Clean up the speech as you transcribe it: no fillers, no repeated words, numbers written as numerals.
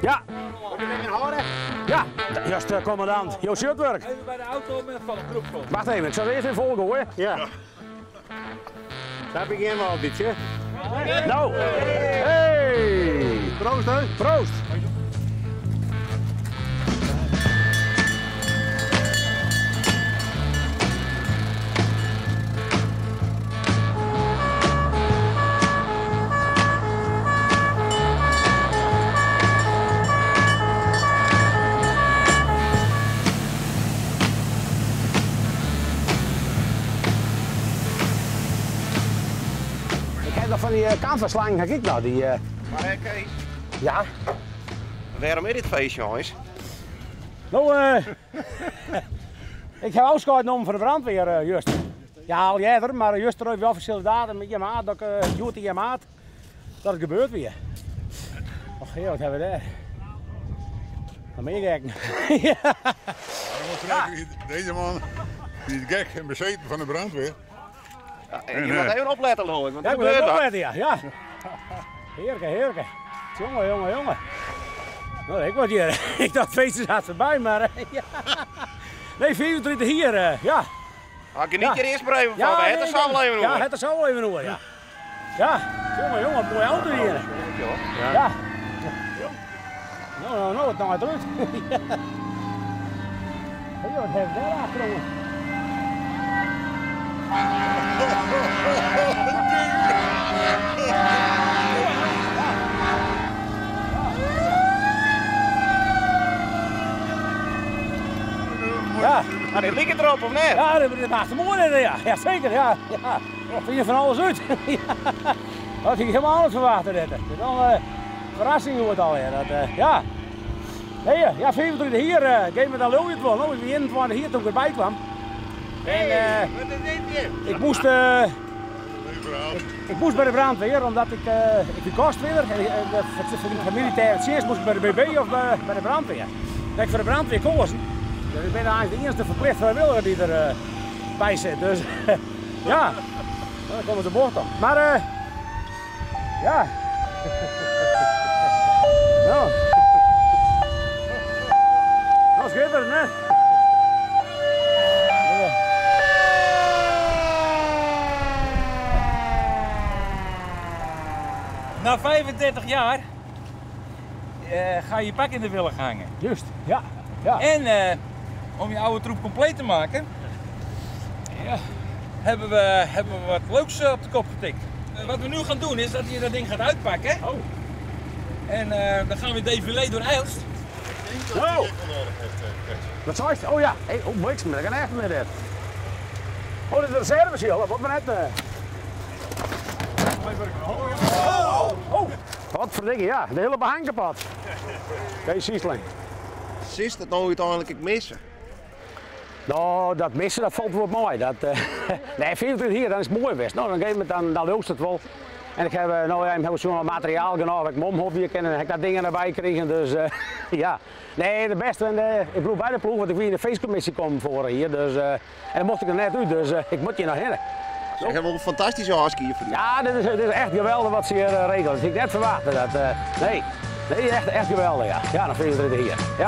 Ja. Ja, juist eh, commandant. Jo sjutwurk. Even bij de auto met van de kroep komen. Wacht even, ik zal eerst even volgooien. Ja. Daar beginnen we altijd, hè? Nou. Hey. Proost, hè? Proost. Ik heb nog van die canvaslang, heb ik nou. Die, Maar hè, Kees, ja. waarom is dit feestje, jongens? Nou, ik heb afscheid genomen van de brandweer, juist. Ja, al eerder, maar juist er wel verschillende datum met je maat, dat ik uh, in je maat, dat het gebeurt weer. Och, heer, wat hebben we daar? Dan ben je gek. Ja. Ja. Deze man die is gek en bezeten van de brandweer. Ja, en je moet even opletten, hoor ik, want Ja, er ik moet even gebeurt wat. opletten, ja. Ja. Heerlijke, heerlijke. Jongen, jongen, jongen. Nou, ik word hier. Ik dacht, feest is hard voorbij, maar ja. Nee, 24 hier, ja. Ah, geniet Ja. je er eerst maar even van, het nee, is zo wel even Ja, hoor. het is zo even hoor, ja. Ja, jongen, jongen, mooie auto hier. Ja. Ja. Nou, nou, nou, het nou uit. Ja. Hé, wat hebben we daar achter, jongen? Ja. Maar dit ligt erop, of niet? Ja, dat maakt het mooi, ja. Ja, zeker, ja. Ja. Dat vind je van alles uit. Ja. Dat had ik helemaal anders verwacht, dit. Dat is wel een verrassing wordt alweer. Dat, ja. Nee, ja, 25 hier, geef me dan het wel. Nou, ik ben 21 hier toen ik erbij kwam. En, Wat is dit hier? ik moest bij de brandweer, omdat ik de kost weer. En voor de militaire dienst moest ik bij de BB of bij de brandweer. Dat ik voor de brandweer koos. Dus ik ben eigenlijk de eerste verplicht vrijwilliger die er bij zit. Dus ja, dan komen de bocht op. Maar ja. Nou. Nou, schitterend, hè? Ja. Na 35 jaar ga je je pak in de willig hangen. Juist, ja. Ja. En om je oude troep compleet te maken, Ja. hebben we wat leuks op de kop getikt. Wat we nu gaan doen is dat je dat ding gaat uitpakken. Oh. En dan gaan we défilé door IJlst. Oh. Wat zei je? Oh ja, hey, oh, bliksem, dat kan echt met dit. Oh, dit is de reserve, dat wordt maar net. Oh, oh, wat verdikke, ja, de hele behang kapot. Kees Siesling. Is dat nou uiteindelijk ik missen? Nou, dat missen, dat valt wel mooi. Dat, nee, 24 hier, dan is het mooi geweest. Nou, dan geef me dan, dan loopt het wel. En ik heb, nou ja, ik heb zo'n materiaal genomen, ik mom hier kennen en heb ik dat dingen erbij gekregen. Dus ja, nee, de beste. En, ik bedoel bij de ploeg, want ik wil in de feestcommissie komen voor hier. Dus, en dan mocht ik er net uit, dus ik moet hier nog heen. Ze hebben wel een fantastische husky hier voor u. Ja, dit is echt geweldig wat ze hier regelen. Dat had ik net verwacht. Dat, nee, nee, echt, echt geweldig, ja. Ja, dan 24 hier. Ja.